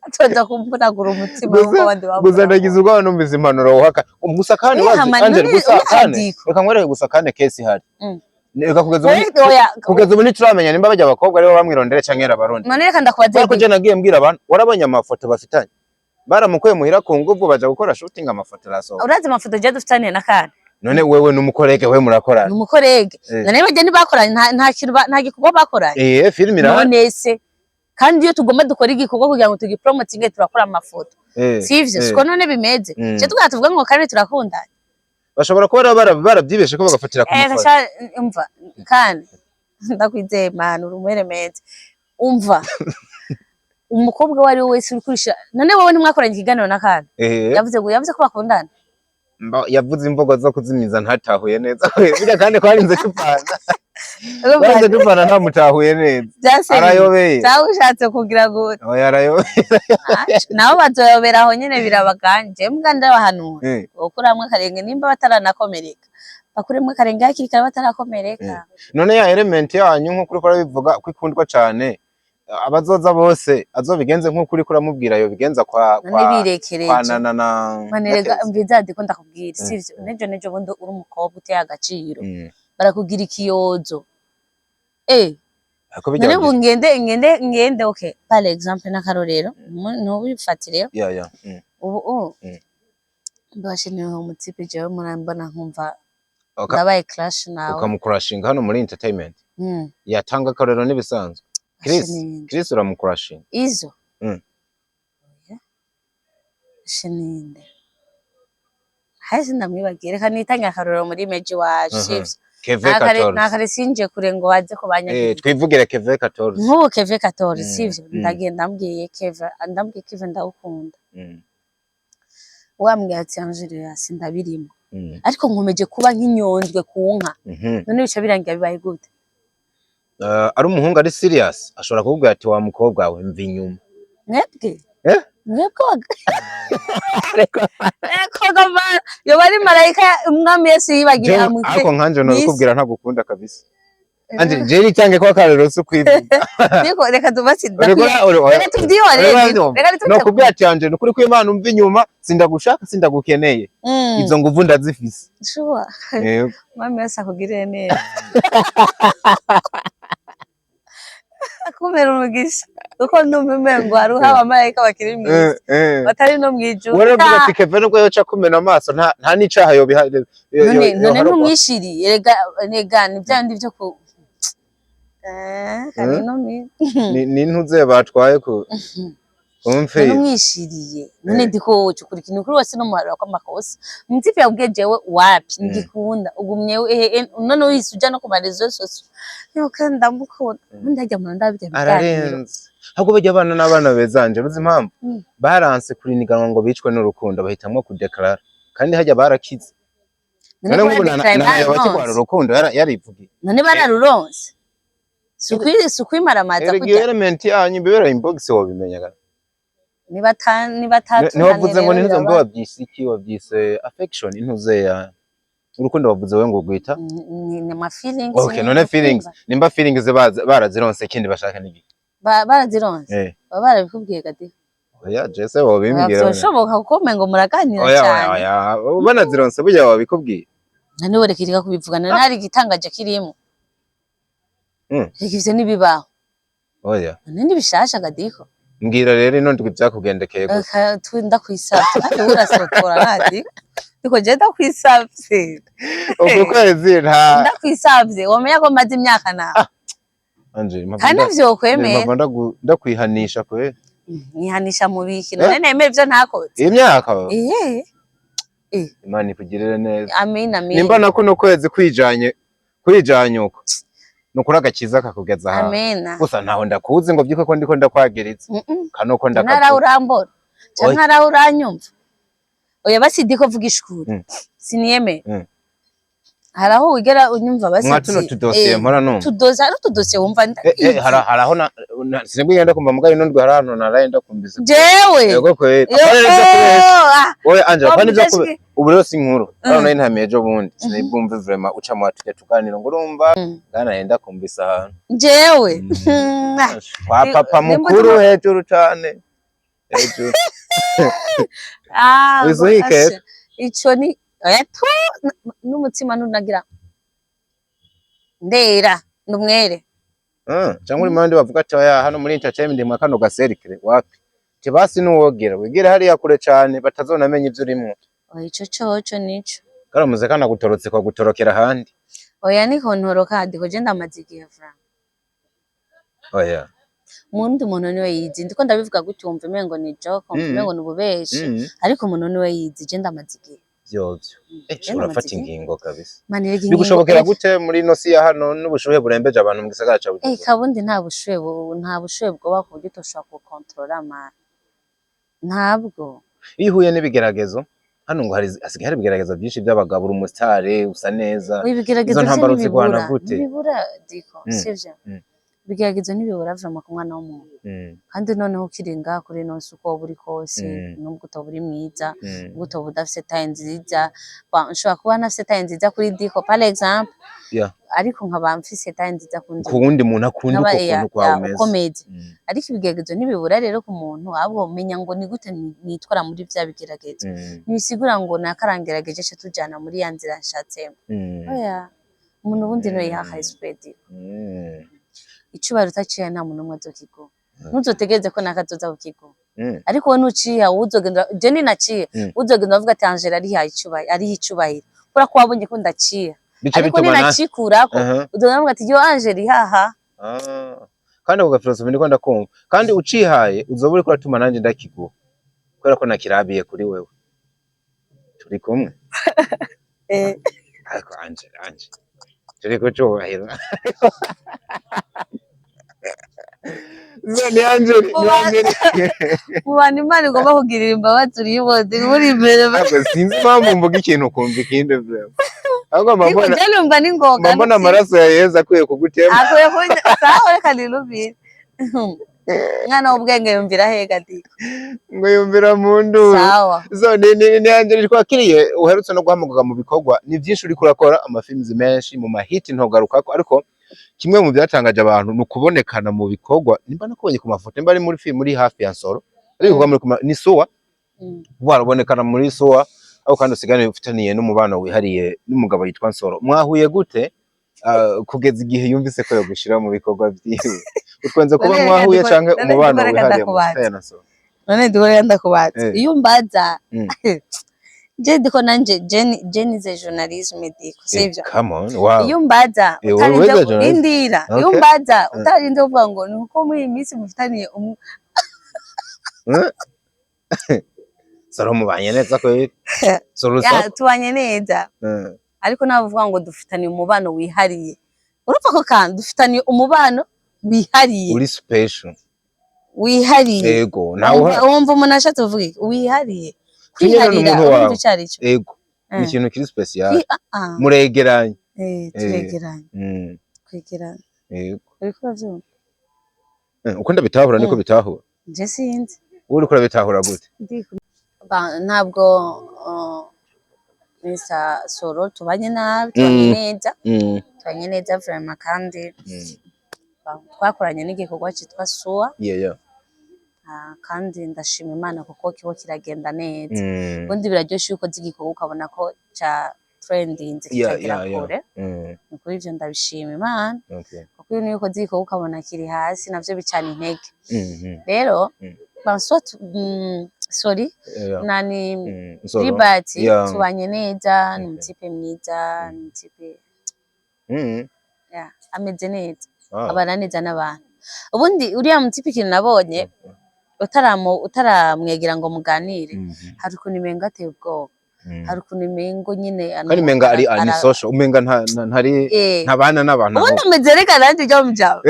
atoza kumvunagura umutima nk'uko abandi Gusa ndagize bavunagura. ubwoba numvise impanuro waka gusa kandi Oya, wazi hama Angel, none gusa oya, kandi Diko. reka nkwereke gusa kandi case ihari. Reka kugeza ubu None oya, kugeza ubu ntituramenya nimba bajya abakobwa aribo bamwirondere canke ari Abarundi. None reka ndakubaze. Kubera ko je nagiye mbwira abantu, warabonye amafoto bafitanye, baramukuye muhira ku nguvu, baja gukora shooting, amafoto arasohoka. Urazi amafoto je dufitaniye na kana? None wewe n'umucollègue we murakorana? Ni umucollègue. Eh. None bajya ntibakoranye, nta kintu nta gikorwa bakoranye. Eh, film irahari. None se kandi iyo tugomba dukora igikorwa kugira ngo tugipromotinge, turakora amafoto, sivyo? Siko none bimeze? Je tugira tuvuga ngo kandi turakundana. Bashobora kuba rero barabyibeshe ko bagafatira ku Eh, mafoto. kasha, umva kandi ndakwizeye man, uri umweremeze. Umva, umukobwa uwo ari we wese uri kurisha, none wowe ntimwakoranye ikiganiro na kandi? Eh. Yavuze ko bakundana. Yavuze imvugo zo kuzimiza, ntatahuye neza burya, kandi ko harinze tupfana, harinze tupfana, ntamutahuye neza. Byase Arayobeye. Cyangwa ushatse kugira ngo Oya, arayobeye. Nabo bazoyobera aho nyene, birabaganje mbwa ndabahanura gukuramwo akarenge nimba bataranakomereka, bakuremwo akarenge hakiri kare batarakomereka. None ya element yanyu, nk'uko uriko urabivuga ko ikundwa cane, abazoza bose azobigenze nk'uko uriko uramubwira yobigenza kwa None kwa birekereje. kwa nana na Manerega. Keza. Mbiza ko ndakubwira, sivyo? Nejo bundi uri umukobwa uteye agaciro, barakugira ikiyozo, eh. Ariko bijya None ubu ngende ngende, okay, par exemple, n'akarorero, ntubifatire. Ya. Ubu mbashimiye umutype jewe murambona nkumva ndabaye crush nawe. Ukamukurashinga hano muri entertainment. Yatanga akarorero n'ibisanzwe, Chris. Basheninde. Chris uramukurashinga? Izo. Oya. Sheninde hayi, sindamwibagiye, reka nitange akarorero muri meji wacu, sivyo? Keve 14. Nakare sinje kure ngo baze kubanyagirira. Twivugire Keve 14. Nk'ubu Keve 14, sivyo? Ndagiye ndambwiye Keve, ndambwiye Keve ndawukunda. Wambwiye ati: "Angela, sindabirimo." Ariko nkomeje kuba nk'inyonzwe ku nka. None bica birangira bibaye gute? Ari umuhungu ari serious, ashobora kukubwira ati: "Wa mukobwa we, mva inyuma." Mwebwe? Eh? Mwebwe yoba ari marayika umwami Yesu yibagiye amutse Ariko nkanje mw'isi. nobikubwira, ntagukunda kabisa. Anje je nitange ko akarorero si ukwivuga. Niko, reka tubasi. Uriko Reka tubyihorere. Reka no tubite. Kubwira ati: "Anje, nukuri ko Imana, umva inyuma, sindagushaka, sindagukeneye." Izo nguvu ndazifise. Sure. Yego. Umwami Yesu akugirire neza, akumera umugisha, kuko ndumva umengo hariho abamarayika bakiri mw'isi batari no mw'ijuru. Waravuga ati Kevin nubwo yoca kumena amaso, nta n'icaha yobiha. None ntumwishiriye, rega ni bya bindi byo ku hari no Ni ntuze batwaye ku None umfezi. umwishiriye none ndiko woca ukora ikintu kuri wese no muharura kw'amakosa. Umutype yabwiye jewe wapi ngikunda, ugumye none wihise uja no ku maréseaux sociaux yuko ndamukunda, ubundi harya muntu ndabirya biganiro. Ararenze ahubwo, bajya abana n'abana bezanje, uzi impamvu? Baranse kuriniganwa ngo bicwe n'urukundo, bahitamwo kudeklarara, kandi hajya barakize. None None nk'ubu baradekaraye, na bakigwara bararonse. urukundo yarivugiye. None bararuronse, si ukwimaramaza. Erega iyo Kurya element yanyu bibera inbox wobimenya ga. Niba tatunaniye. Ntiwavuze ngo Rero nintuze ngo biraba wabyise iki? Wabyise affection, intuze ya urukundo wavuze we ngo gwita Ni ama feelings. Okay, Nyene none feelings, ukumva. nimba feelings barazironse, ikindi bashaka ni iki? Barazironse. Baba barabikubwiye gadi? Oya, jese wobimbwira. Vyoshoboka kuko umengo muraganira Oya, oya. cyane. Oya, banazironse burya wabikubwiye. None wereka ireka kubivugana, ntari igitangaje kirimo. Reka ivyo ntibibaho. Oya. None nibishasha gadiko? Mbwira rero ino ndwi byakugendekeye gute? Reka ndakwisavye kandi urasotora ntadi ndiko je ndakwisavye. Uku kwezi nta Ndakwisavye, womenya ko maze imyaka nawe Anje, kandi vyokwemera. mpava ndakwihanisha kwe. Nyihanisha mu biki? None nemeye ivyo ntakoze? Iyi myaka? Iye. Imana ikugirire neza. Amin, amin. Nimba na kuno kwezi kwijanye kwijanye uko, nukuri agakiza kakugeza ahantu. Amena. Gusa ntaho ndakuzi ngo vyuke ko ndiko ndakwagiriza. Kano ko Ntaraho ndakavuga. urambona canke Oya. ntaraho uranyumva? Oya, basi ndiko vuga ishuri. Siniyemeye. Hari aho wigera unyumva basi? Mwa tuno tudosiye mpora numva. Tudoze, hari utudosiye wumva ndabizi. Haraho sinibwo ngenda kumva mugabo ino ndwi hari ahantu naraye ndakumvise. Jewe? Yego kweli. Yo, Apana nivyo kubesha. ah, Oya Angela, apana nivyo Wamuteshe. kubesha. Ubu rero si inkuru. Hano nari ntamiye ejo bundi. Sinibwumve vraiment uca mu tujya tuganira ngo urumva bwana nari ndakumvise ahantu. Jewe? Kwa papa Nimba mukuru hejuru cane. Hejuru. Ah, Wizuhike. asha, ico ni oya tu n'umutima ntunagira ndera ndumwere. Cyangwa uri mandi bavuga ati oya, hano muri entertainment mwa kano gaserikire wapi. Tibasi nuwogera wigire hariya kure cane batazonamenya ivyo urimwo. Oya, ico coco nico. Karamuze kanagutorotse kwa gutorokera ahandi. Oya, niko ntoroka ndiko je ndamaze igihe fra. Oya. Mundi muntu niwe yizi, ndiko ndabivuga gutyo wumva umengo ni joke, wumva umengo ni ububeshi, ariko umuntu niwe yizi, je ndamaze igihe. Vyovyo. Je ndamaze Urafata igihe. ingingo kabisa. Mani rega ingingo. Bigushobokera gute muri ino si ya hano n'ubushuhe burembeje abantu mu gisagara ca Bujumbura? Kabundi nta bushuhe nta bushuhe bwoba ku buryo utoshobora kubukontorora mani, ntabwo. Iyo uhuye n'ibigeragezo hano ngo hari hasigaye hari ibigeragezo byinshi by'abagabo, uri umusitare usa neza. Oya, ibigeragezo Izo vyo ntambara uzigwana ntibibura. gute? Ntibibura diko, sivyo? Ibigeragezo ntibibura vraiment ku mwana w'umuntu. Kandi noneho ukiri ngaha kuri ino si uko woba uri kose, nubwo utoba uri mwiza, nubwo utoba udafise taille nziza. Bon, nshobora kuba ntafise taille nziza kuri diko par exemple, ariko nkaba mfise taille nziza ku Ku wundi muntu akunda nkaba uko kuntu kwawe umeze. uko meze. Ariko ibigeragezo ntibibura rero ku muntu, ahubwo umenya ngo ni gute nitwara muri vya bigeragezo. Ntibisigura ngo nakarangerageje ce tujana muri ya nzira nshatsemo. Oya, umuntu ubundi niwe yiha respect. Icubahiro utaciye nta muntu n'umwe azokiguha, ntuzotegereze ko nakazoza kukiguha. Ariko wowe nuciha uzogenda, je ninaciye, uzogenda uvuga ati Angela arihaye icubahiro, ariha icubahiro kubera ko wabonye ko ndaciye. Bice Ariko bituma na ninacikurako, uzogenda uvuga ati yo Angela ihaha. Ah. Kandi ako gafilosofi ndiko ndakumva, kandi ucihaye uzoba uriko uratuma nanje ndakiguha kubera ko nakirabiye kuri wewe, turi kumwe. Ariko Angela, Angela turi ku cubahiro. Ni Angela, ni Angela. Mu bantu Imana igomba kugirira imbabazi uriyibonye uri imbere. Ntabwo sinzi impamvu mvuga ikintu ukumva ikindi vraiment, ahubwo mba Ariko mbona je numva ni ngoga. Mba mbona amaraso ya Yezu akwiye kugutema. Akwiye kunya sawa, reka nirumvire. Umwana w'ubwenge yumvira hega diko? Ngo yumvira mu nduru. Sawa. So ni Angela twakiriye, uherutse no guhamagarwa mu bikorwa ni byinshi, uriko urakora amafilms menshi mu mahiti ntogarukako, ariko kimwe mu byatangaje abantu ni ukubonekana mu bikorwa, nimba nakubonye ku mafoto, nimba ari muri film muri hafi ya Nsoro, ariko muri ni Suwa. Warabonekana muri Suwa aho, kandi usigane ufitaniye n'umubano wihariye n'umugabo yitwa Nsoro. Mwahuye gute? Kugeza igihe yumvise ko yogushira mu bikorwa vyiwe, utwenze kuba None mwahuye canke none umubano ndiko reka wihariye ndakubaza. mufitanye na Nsoro? None ndiko reka ndakubaza. Iyo umbaza, je ndiko nanje je nize journalisme diko, sivyo? Come on, wow. Iyo umbaza wowe utarinze wize journalism? indira, iyo umbaza utarinze kuvuga ngo ni uko muri iyi minsi mufitaniye Soro mubanye neza kweli, Soro Ya, usako. tubanye neza. Ariko nawe uvuga ngo dufitaniye umubano wihariye, urumva ko kandi dufitaniye umubano wihariye. Uri special. Wihariye. Ego, nawe Wumva umuntu ashatse kuvuga iki? Wihariye. Kimwe Kwiharira n'umuntu urumva wawe. ico ari cyo? Ego, ni ikintu kiri special. Ah, ah. Muregeranye. Turegeranye. Twegeranye. Ego. Uriko uravyumva? Uko ndabitahura niko bitahura. Je sinzi. Wowe uriko urabitahura gute? Ntabwo Mr Soro tubanye nabi, tubanye neza. Tubanye neza vraiment, kandi twakoranye n'igikorwa citwa Suwa. Ah, kandi ndashima Imana kuko kiba kiragenda neza. Ubundi biraryoshe iyo ukoze igikorwa ukabona ko ca trendinze, kikagera kure. Ni kuri ivyo ndabishima Imana, kuko iyo niyo ukoze igikorwa ukabona kiri hasi, navyo bicana intege. Rero François, sorry, nani, Nsoro. Libert, tubanye neza, ni umutipe mwiza, ni umutipe yeah, ameze neza. Abana neza n'abantu. Ubundi uriya mutipe, ikintu nabonye Utaramwegera ngo muganire, hari ukuntu imengo ateye ubwoba, hari ukuntu imengo nyine Kandi umenga ari antisocial, umenga ntari ntabana n'abantu. Ubundi ameze, reka nanjye ujya mu byabo.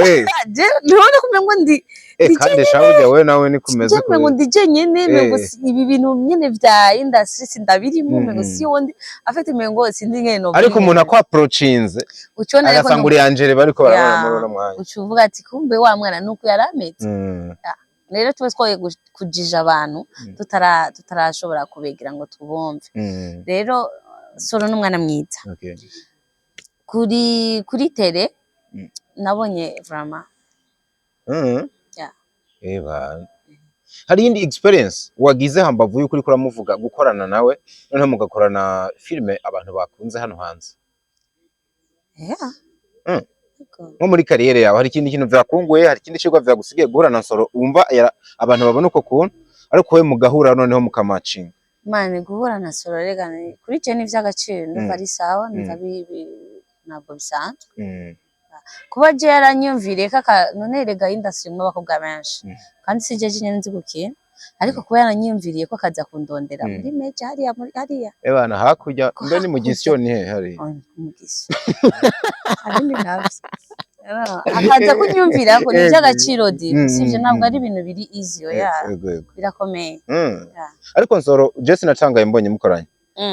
Ntubona ko umengo ndi ndi Kandi shaburya wewe nawe ni kumeze. Je umengo ndi jenyene, umengo ibi bintu nyene vya industry sindabirimo, umengo si wundi afite, umengo sindi nyene no Ariko umuntu akwaprocinze ucibona ariko agasanga uri Angele bariko barabona muri uno mwanya. Uca uvuga ati: "Kumbe wa mwana nuko yari ameze." Rero tube twoye kujija abantu tutarashobora kubegera ngo tubumve. Rero Soro n'umwana mwiza. Kuri télé nabonye vraiment. Yeah. Eba. Hari iyindi experience wagize hambavu yuko uriko uramuvuga, gukorana nawe, noneho mugakorana filime abantu bakunze hano hanze? Yeah. Yego. Nko muri carrière yawe, hari ikindi kintu vyakunguye, hari ikindi cigwa vyagusigiye guhura na Nsoro, wumva abantu babona uko kuntu, ariko we mugahura noneho mukamacinga? Mane, guhura na Soro rega kuri je ni ivy'agaciro, ndumva ari sawa, ndumva ntabwo bisanzwe kuba je yaranyumviriye kaka. None rega industry imwe abakobwa benshi, kandi si je jenyene nzi gukina, ariko kuba yaranyumviriye ko akaza kundondera muri meja hariya, muri hariya. Ebana, hakurya. Ko Mbe ni mu hakurya. Gisyo ni he hari? Oh, mu Gisyo abindi navyo akaza kunyumvira ko ni ivy'agaciro di, sivyo? Ntabwo ari ibintu biri easy, oya. Yego yego. Birakomeye. Yeah. Ariko Nsoro je sinatangaye mbonye mukoranye.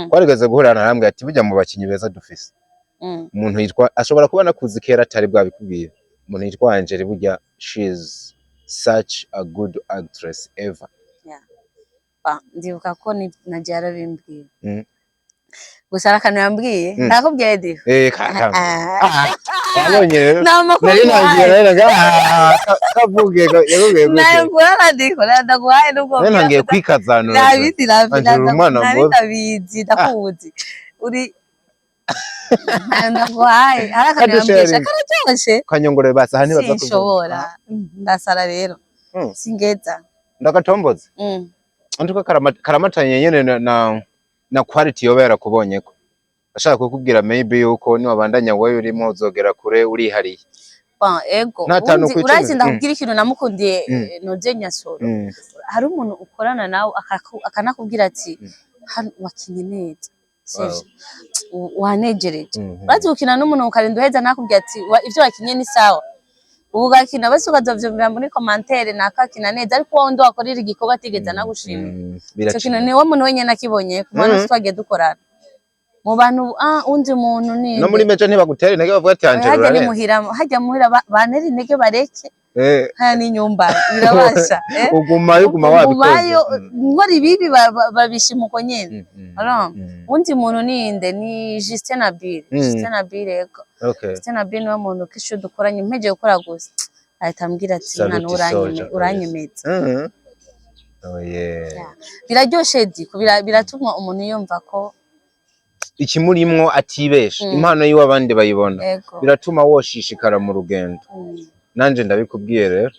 Twarigeze guhura, narambwiye ati: "Burya mu bakinyi beza dufise, umuntu yitwa, ashobora kuba nakuzi kera atari bwabikubwiye, umuntu yitwa Angele, burya she's such a good actress ever." Ba, ndibuka ko naje yarabimbwiye. Gusa hari akantu yambwiye, ndakubwiye diho. Eh, ka wabonye rero. Ni amakuru Nari nangiye nguhaye. rero kavuge yakubwiye gute? Nayo nguhaye diho, ndaguhaye nubwo Nari ntangiye kwikazanura. Ntabizi. Angela, umwana Nari mubi. ndabizi, ndakuzi uri, ntayo ndaguhaye. Hari akantu yambwiye Kadusharinga. kararyoshe. Kanyongore basi aha ntibaza kuvuga. Sinshobora, ndasara rero. Singeza. Ndagatomboza. Antuka karamatanye nyene na quality yoba yarakubonyeko, ashaka kukubwira maybe yuko niwabandanya wowe urimo uzogera kure, urihariye. Bon, ego. Nta tanu Ubundi ku icumi. urazi, ndakubwira ikintu namukundiye, noje Nyasoro. Hari umuntu ukorana nawe akanakubwira ati: "Hano wakinye neza, sivyo? Wanejereje." Urazi gukina n'umuntu ukarinda uheza nakubwira ati: Ivyo wakinye ni sawa." Ubu ugakina basi ukazovyumvira muri commentaire, nakakina neza, ariko wowe undi wakorera igikorwa atigeze anagushimira. Ico Biracika. kintu niwe muntu wenyene akibonye ku bantu twagiye dukorana mu bantu. Ah, undi muntu ni No muri meja ntibagutera intege bavuga ati: "Angela, Hajya ni urarenze"? muhira, hajya muhira bantera intege bareke. Haya ni nyumba birabasha, eh? Ugumayo, uguma wabikoze. Ugumayo nkora ibibi babishima uko nyene. Urumva? Undi muntu ninde? Ni Justin Nabil. Justin Nabil, yego. Justin Nabil niwe muntu kenshi iyo dukoranye, mpejeje gukora gusa ahita ambwira ati: Saluti "Mwana, soldier. uranyemeza." Oh yeah. Yeah. Biraryoshe diko, biratuma umuntu yumva ko Ikimurimwo atibesha, impano yiwe abandi bayibona. Biratuma woshishikara mu rugendo. Nanje ndabikubwiye rero.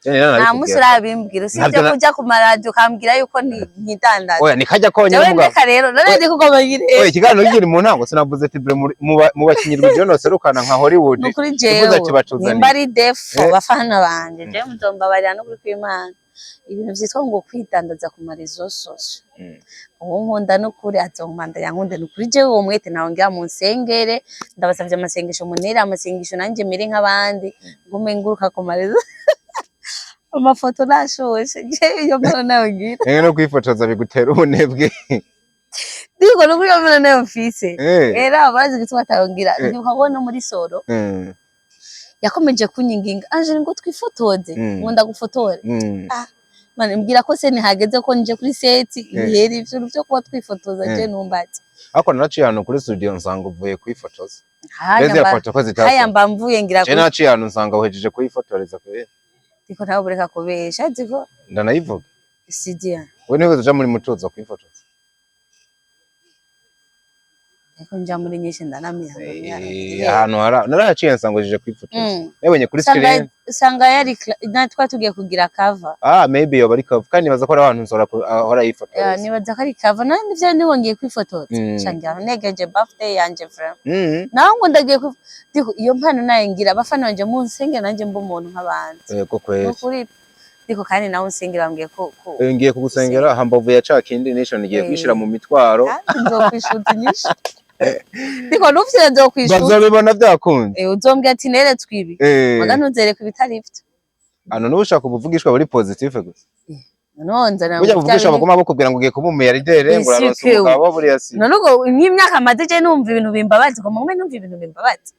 Jene Nta nabikubwiye. munsi urabimbwira usibye Ntabyo kuja ku maradiyo ukambwira yuko ntidandaza. Oya, nikajya konyine Jewe mugabo. ndeka rero, none ndi kugoma bire. Oya, ikiganiro kiri mu ntango sinavuze ati mu bakinyi rw'ivyo noserukana nka Hollywood. Nukuri Uvuze jewe ati batuzaniye. nimba ari défaut, bafana banje, jewe muzombabarira n'ukuri kw'Imana, ibintu vyitwa ngo kwidandaza ku ma réseaux sociaux, uwo nkunda n'ukuri azonkunda, yankunde n'ukuri. Jewe uwo mwete nawe ngira munsengere, ndabasavye amasengesho, muntere amasengesho nanje mere nk'abandi, ngume nguruka ku ma réseaux, amafoto nashoshe. Jewe iyo mpano nayo ngira. No kwifotoza bigutera ubunebwe. Ndiko n'ukuri iyo mpano nayo mfise. Era barazi igituma atayongira. Ndibuka ko no muri Soro yakomeje kunyinginga: "Angel, ngo twifotoze, ngo ndagufotore." Ah, mane mbwira ko se ntihageze ko nje kuri set, ihera ivyo vyo kuba twifotoza, je numbatse. Ariko naraciye ahantu kuri studio nsanga uvuye kwifotoza. Haya Mbese mba foto ko haya zitasohoka. mba mvuye ngira Je kuri naciye ahantu nsanga uhejeje kuyifotoreza kwe. Ndiko nawe bureka kubesha ziko. Ndanayivuga. Studio. We niwe uja muri mutuzo kwifotoza. Ariko nja muri nyinshi ndanamira. Ahantu hara narahaciye nsanga uhejeje kwifotoza. Nabonye kuri screen. Usanga yari natwa tugiye kugira cover. Ah, maybe yoba ari cover. Kandi nibaza ko ari ahantu nsora ahora Ya, yifotoreza. nibaza ko ari cover nandi vyo niwongeye kwifotoza. Cangira negeje birthday yanje vraiment. Naho ngo ndagiye ndiko iyo mpano nayo ngira, abafana banje munsenge nanje mba umuntu nk'abandi. Yego kweli. Nukuri Ariko kandi nawe unsengera, wambwiye ko Ngiye kugusengera hambavu ya ca kindi nico nigiye kwishira mu mitwaro. Kandi nzokwishuza inyishu, ndiko nufye nzokwishuza. Bazobibona byakunze. Uzombwira ati neretswe ibi, muga ntuzereka ibitari ivyo. Ano nubu ushaka ubuvugishwa buri positive gusa. None nzana Burya buvugishwa baguma bakubwira ngo ugiye kuba umuyardere, ngo uraronse Isi umugabo, buriya si. None ubwo nk'imyaka maze je numva ibintu bimbabaza, ngo mwe numva ibintu bimbabaza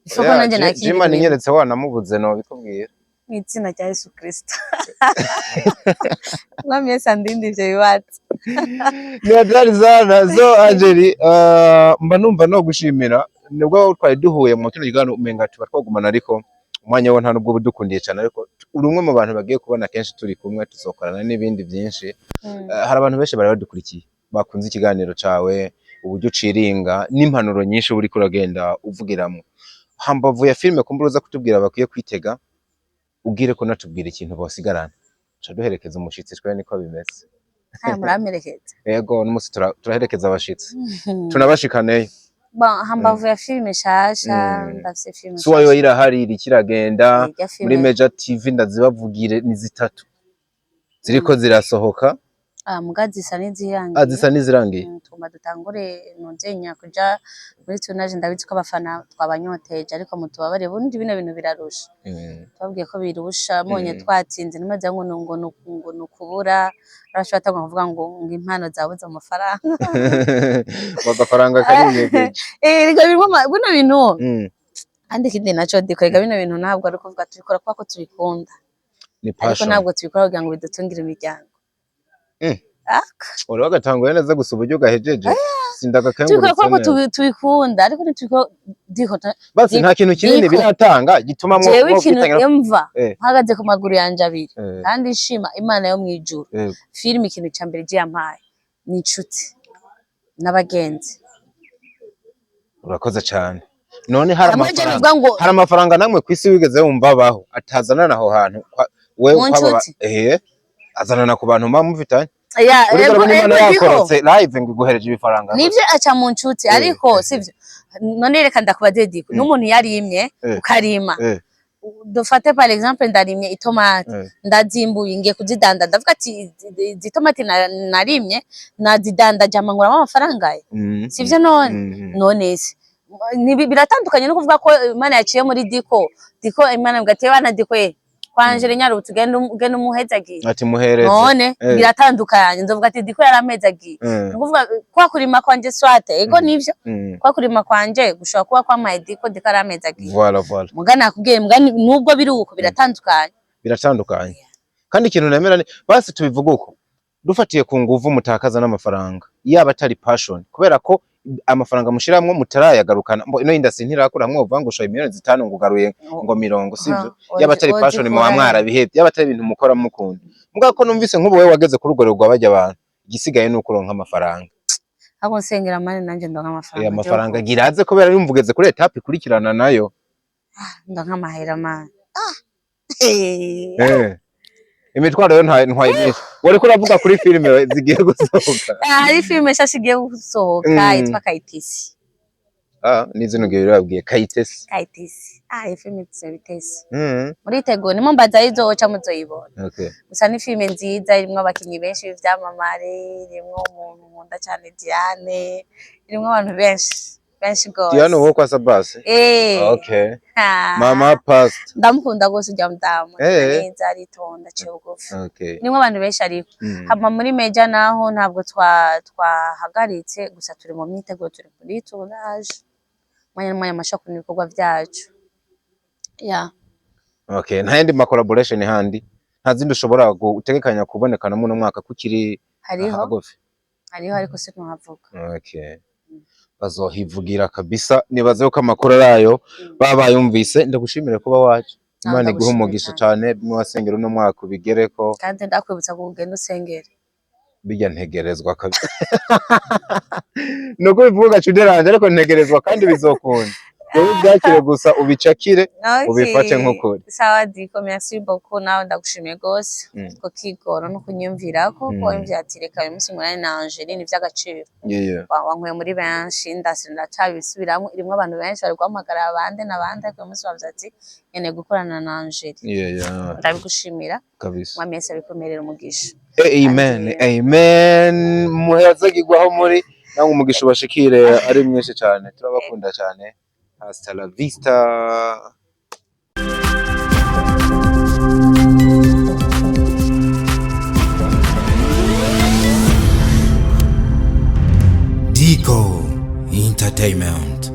isoko Oya, nanjye nakira Jimana ibintu inyeretse wanamubuze no bikubwira. Mu izina rya Yesu Kristo, Mwami Yesu andinde ivyo bibazo. Ni hatari sana. So Angeli, mba numva no gushimira nibwo twari duhuye mu kino kiganiro, umenga tuba twagumana, ariko umwanya wo nta nubwo budukundiye cyane, ariko uri umwe mu bantu bagiye kubona kenshi turi kumwe, tuzokorana n'ibindi byinshi. Hari abantu benshi bari badukurikiye bakunze ikiganiro cawe, uburyo uciringa n'impanuro nyinshi uriko uragenda uvugiramo. Hambavu ya filime kumbura uza kutubwira bakwiye kwitega, ubwire ko natubwira ikintu bosigarana, ca duherekeza umushitsi, twe niko bimeze. Haya, muramperekeza? Yego, n'umusi turaherekeza abashitsi, tunabashikaneyo. Bon, hambavu ya filime nshasha, ndafise filime. Suwa yo irahari, iriko iragenda Irya muri filime. Meja TV, ndazibavugire, ni zitatu ziriko zirasohoka. Ah, muga zisa n'izirangiye. Ah, zisa n'izirangiye. Tugomba dutangure nuzenya kuja muri tournage. Ndabizi ko abafana twabanyoteje, ariko mutubabare, bundi bino bintu birarusha. Twabwiye ko birusha monye. Twatsinze ntimaze ngo ngo nukubura, arashobora batangura kuvuga ngo impano zabuze amafaranga. Ngo agafaranga karinyegeje. Eh, rega birimo bino bintu. Kandi ikindi naco dikorega bino bintu, ntabwo ari ukuvuga tubikora kubera ko tubikunda, Ni ariko passion. ntabwo tubikora kugira ngo bidutungire imiryango. Ah, Uri wagatanguye neza, gusa uburyo gahejeje tubikora kubera sindagakengurutse ko neza. Tubikunda, ariko ntitubikora diko Basi nta kintu kinini Diko. biratanga gituma mwo Jewe mwo ikintu kwitangira. mva mpagaze ku maguru yanje abiri kandi nshima Imana yo mw'ijuru, filime ikintu ca mbere je yampaye ni inshuti n'abagenzi. Urakoze cyane. None hari Hamwe je amafaranga bivuga ngo hari amafaranga namwe kwisi wigeze wumva abaho atazanana aho hantu wewe Mu kwaba nshuti? Azanana ku bantu muba mufitanye. Ya. Uriko Ego. urabona Imana Ego, Diko. yakorotse live ngo iguhereje ibifaranga. Nivyo, aca mu nshuti, ariko sivyo. None reka ndakubaze, Diko, n'umuntu yarimye, ukarima, dufate par exemple ndarimye itomati, ndazimbuye, ngiye kuzidanda, ndavuga ati izi tomati narimye nazidandaje, amanguramo amafaranga ye. Sivyo none? None se biratandukanye no kuvuga ko Imana yaciye muri Diko? Diko, Imana ivuga ati: "Bana Diko, ye kwanjere nyarutse, ugende ugende umuhezagiye." Ati muhereze. None biratandukanye, nzovuga ati Diko yarampezagiye. Ni ukuvuga kwa kurima kwanje swate, ego, nivyo, kwa kurima kwanje gushobora kuba kwamaye Diko, Diko yarampezagiye. Voilà, voilà. Muga nakubwiye, muga nubwo biri uko, biratandukanye. Biratandukanye. Kandi ikintu nemera ni basi tubivuga uko dufatiye ku nguvu mutakaza n'amafaranga, yaba atari passion, kubera ko amafaranga mushiramwo mutarayagarukana. Mbo ino industry ntirakura, mwova ngo ushoye miliyoni 5 ngo ugaruye ngo mirongo, sivyo? Yaba atari passion muba mwarabihevye, yaba atari ibintu mukora mukunda. Mugabo ko numvise nk'ubu wewe wageze kuri urwo rugwa bajya abantu, igisigaye ni ukuronka amafaranga. Ahubwo nsengera mani nanjye ndonka amafaranga. Amafaranga giraze kubera yumva ugeze kuri étape ikurikirana nayo. Ndonka amahera mani. Imitwaro yo ntwaye myinshi, wariko uravuga kuri filime zigiye gusohoka. Hari filime nshasha igiye gusohoka yitwa Kayitesi. Ah, n'izina ugiye urabwiye Kayitesi. Kayitesi, ah, iyi filime tuzobitesi, muritegura, nimo mbaza izoca muzoyibona. Gusa ni filime nziza irimwo abakinyi benshi b'ivyamamare, irimwo umuntu nkunda cane Diane, irimwo abantu benshi benshi gose. Diane uwo kwa Sabasi? Eh. Ah. Mama past. Ndamukunda gose urya mudamu. Neza, aritonda, aciye bugufi. Nimwo abantu benshi ariko hama muri meja naho ntabwo twahagaritse, gusa turi mu myiteguro, turi muri tournage, umwanya n'umwanya amashobora kubona ibikorwa vyacu, ya. Okay, nta yandi ma collaboration handi, nta zindi ushobora gutegekanya kubonekana muno mwaka kukiri Hariho. hagufi? Hariho, ariko sinuhavuga. Okay, bazohivugira kabisa. Nibaze ko amakuru arayo baba bayumvise. Ndagushimire kuba waje. Nawe Imana iguhe ndagushimiye umugisha cyane. cyane, bimwe wasengera uno mwaka ubigereko. Kandi ndakwibutsa ko ugenda usengera. Bijya ntegerezwa kabisa, nuko bivuga ugaca uderanje, ariko ntegerezwa kandi bizokunda. Wowe ubyakire gusa, ubicakire, Okay. ubifate nk'ukuri. Sawa Diko, merci beaucoup, nawe ndagushimiye gose ko kigoro no kunyumvirako, ko wiyumvira ati reka uyu munsi nkorane na Angeline, ivy'agaciro. Wankuye muri benshi, ndacabisubiramwo, irimwo abantu benshi bari guhamagara abandi n'abandi, ariko uyu munsi wavuze ati nkeneye gukorana na Angeline. Ndabigushimira. Kabisa. Mwami Yesu abikomerera umugisha. Amen, amen. Muhezagirwaho muri namwe, umugisha ubashikire ari mwinshi cyane. Turabakunda cyane. Hasta la vista. Dico Entertainment.